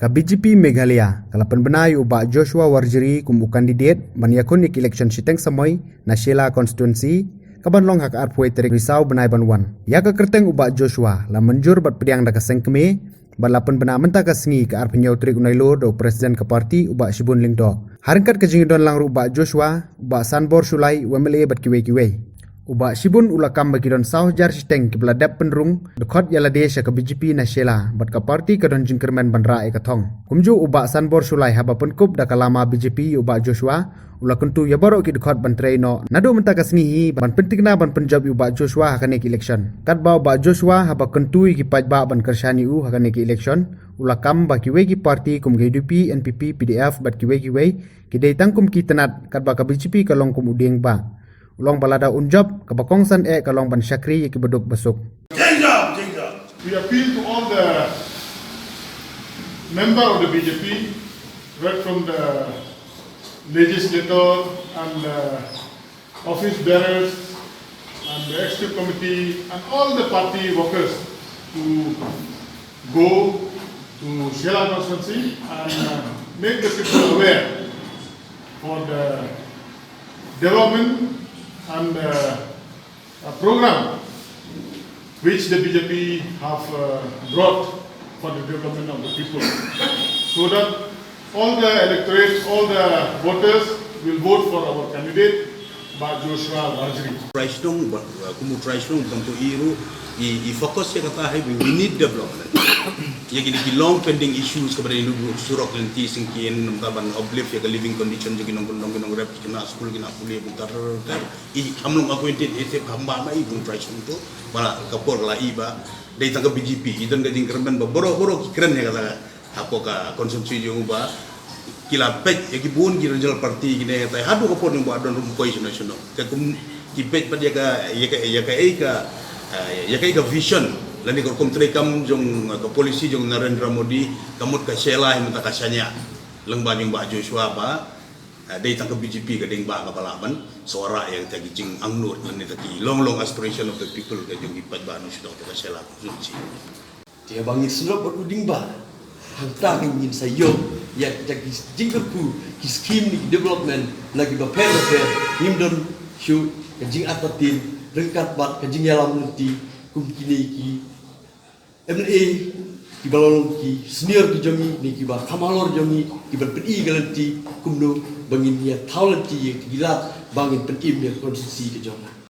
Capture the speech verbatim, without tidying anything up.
Ka B J P Meghalaya ka la pynbna ïa u Bah Joshua Warjri kum u kandidet ban ïakhun ïa ka election shiteng samoi na Shella constituency, ka ban long ha ka arphew tarik Risaw bnai ban wan. Ïa ka kyrteng u Bah Joshua la mynjur bad pdiang da ka seng kmie, bad la pynbna mynta ka sngi ka arphew tarik u Nailur da u president ka party u Bah Shibun Lyngdoh. Ha ryngkat ka jingdon lang ruh u Bah Joshua, u Bah Sanbor Shullai, u M L A bad kiwei kiwei. U Bah Shibun u la kam ba ki don saw hajar shiteng kiba la dep pynrung dkhot ïa lade sha ka B J P na Shella, bad ka party ka don jingkyrmen ban rah ïa ka thong. Kumjuh u Bah Sanbor Shullai haba pynkup da ka lama B J P ïa u Bah Joshua, u la kyntu ïa baroh ki dkhot ban trei noh naduh mynta ka sngi hi ban pyntikna ban pynjop ïa u Bah Joshua ha kane ka election. Katba u Bah Joshua haba kyntu ïa ki paidbah ban kyrshan ïa u ha kane ka election, u la kam ba kiwei ki party kum ka U D P, N P P, P D F bad kiwei kiwei ki dei tang kum ki tnat, katba ka B J P ka long kum u dieng bah. U ong ba lada un jop, kaba kongsan eh ka long ban shakri ïa kiba duk ba suk. Change up, change up. We appeal to all the member of the B J P, right from the legislator and the office bearers and the executive committee and all the party workers to go to Shella constituency and uh, make the people aware for the development and uh, a program which the B J P have uh, brought for the development of the people, so that all the electorate, all the voters will vote for our candidate, Bah Joshua Warjri. Trai shnong, ba, uh, kum u trai shnong, bang to i ruh, i, i focus ïa kata hi, we, we need development. Ïa kine ki long pending issues, kaba dei ruh surok, lynti, syngkien, namar ban uplift ïa ka living condition jong ki nong, nong, nongrep, ki khynnah skul, ki khynnah pule, bun ter ter. I, I'm not acquainted, i, te, hamba ma i, bun trai shnong to. Ba la, ka por la i ba dei tang ka B J P, i don ka jingkyrmen ba baroh, baroh ki kren ïa kata. Hapoh ka constituency jong u ba ki la peit ïa ki bun ki regional party kine, te haduh ka por jong u ba don ruh ym poi shano shano. Te kum ki peit pat ïa ka, ïa ka, ïa ka, ïa ka, eh, ïa ka, ïa ka vision lane ka rukom treikam jong, eh, ka policy jong Narendra Modi, ka mut ka Shella hi mynta ka shaniah lyngba jong u Bah Joshua ba, eh, dei tang ka B J P ka dieng bah kaba lah ban sawara ïa kita ki jingangnud lane kita ki long long aspiration of the people ka jong ki paidbah nongshong shnong ka Shella constituency. Te haba ngin sngap bad u dieng bah, hangta ngin sa ïoh ïa kita ki jingkyrkhu, ki skim ne ki development na kiba pher bapher. Ngim don shuh ka jingartatien ryngkat bad ka jingïalam lynti kum kine ki M L A kiba long ki senior ki jong ngi ne kiba kham halor jong ngi, kiban pyni ka lynti kumno ba ngin ïa thaw lynti ïa ki lad ba ngin pynim ïa ka constituency ka jong ngi.